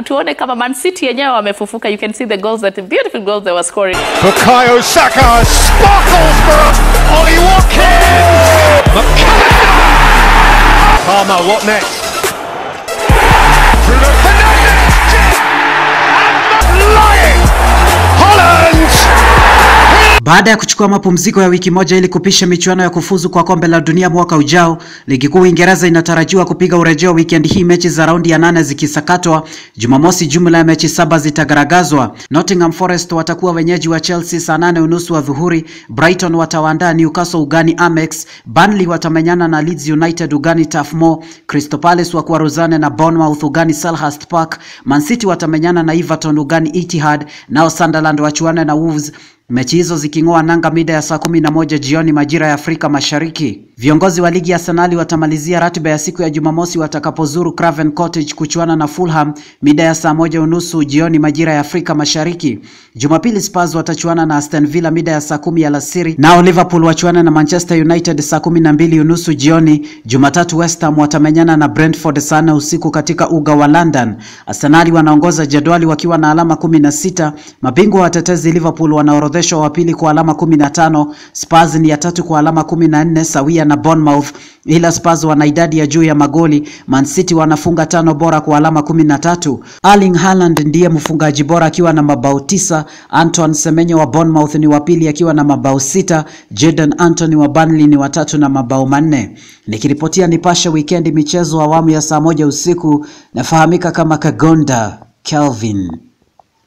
Tuone kama Man City yenyewe wamefufuka. You can see the goals, that the beautiful goals they were scoring. Bukayo Saka sparkles for Ollie Watkins. McAllister. Palmer, what next? Bruno Fernandes. And lying. Holland. Baada ya kuchukua mapumziko ya wiki moja ili kupisha michuano ya kufuzu kwa kombe la dunia mwaka ujao, ligi kuu Uingereza inatarajiwa kupiga urejeo weekend hii, mechi za raundi ya 8 zikisakatwa. Jumamosi jumla ya mechi 7 zitagaragazwa. Nottingham Forest watakuwa wenyeji wa Chelsea saa 8:30 adhuhuri, Brighton watawaandaa Newcastle ugani Amex, Burnley watamenyana na Leeds United ugani Turf Moor, Crystal Palace wakuwaruzane na Bournemouth ugani Selhurst Park, Man City watamenyana na Everton ugani Etihad, nao Sunderland wachuane na Wolves. Mechi hizo ziking'oa nanga mida ya saa 11 jioni majira ya Afrika Mashariki. Viongozi wa ligi ya Arsenal watamalizia ratiba ya siku ya Jumamosi watakapozuru Craven Cottage kuchuana na Fulham mida ya saa 1:30 jioni majira ya Afrika Mashariki. Jumapili Spurs watachuana na Aston Villa mida ya saa 10 alasiri, nao Liverpool wachuana na Manchester United saa 12:30 jioni. Jumatatu West Ham watamenyana na Brentford saa 4 usiku katika uga wa London. Arsenal wanaongoza jedwali wakiwa na alama 16. Mabingwa watetezi Liverpool wanaorodheshwa wa pili kwa alama 15, Spurs ni ya tatu kwa alama 14 sawia na Bournemouth, ila Spurs wana idadi ya juu ya magoli. Man City wanafunga 5 bora kwa alama 13. Erling Haaland ndiye mfungaji bora akiwa na mabao 9. Antoine Semenyo wa Bournemouth ni wa pili akiwa na mabao 6. Jadon Anthony wa Burnley ni wa tatu na mabao 4. Nikiripotia Nipashe Weekend michezo awamu ya saa 1 usiku, nafahamika kama Kagonda Kelvin.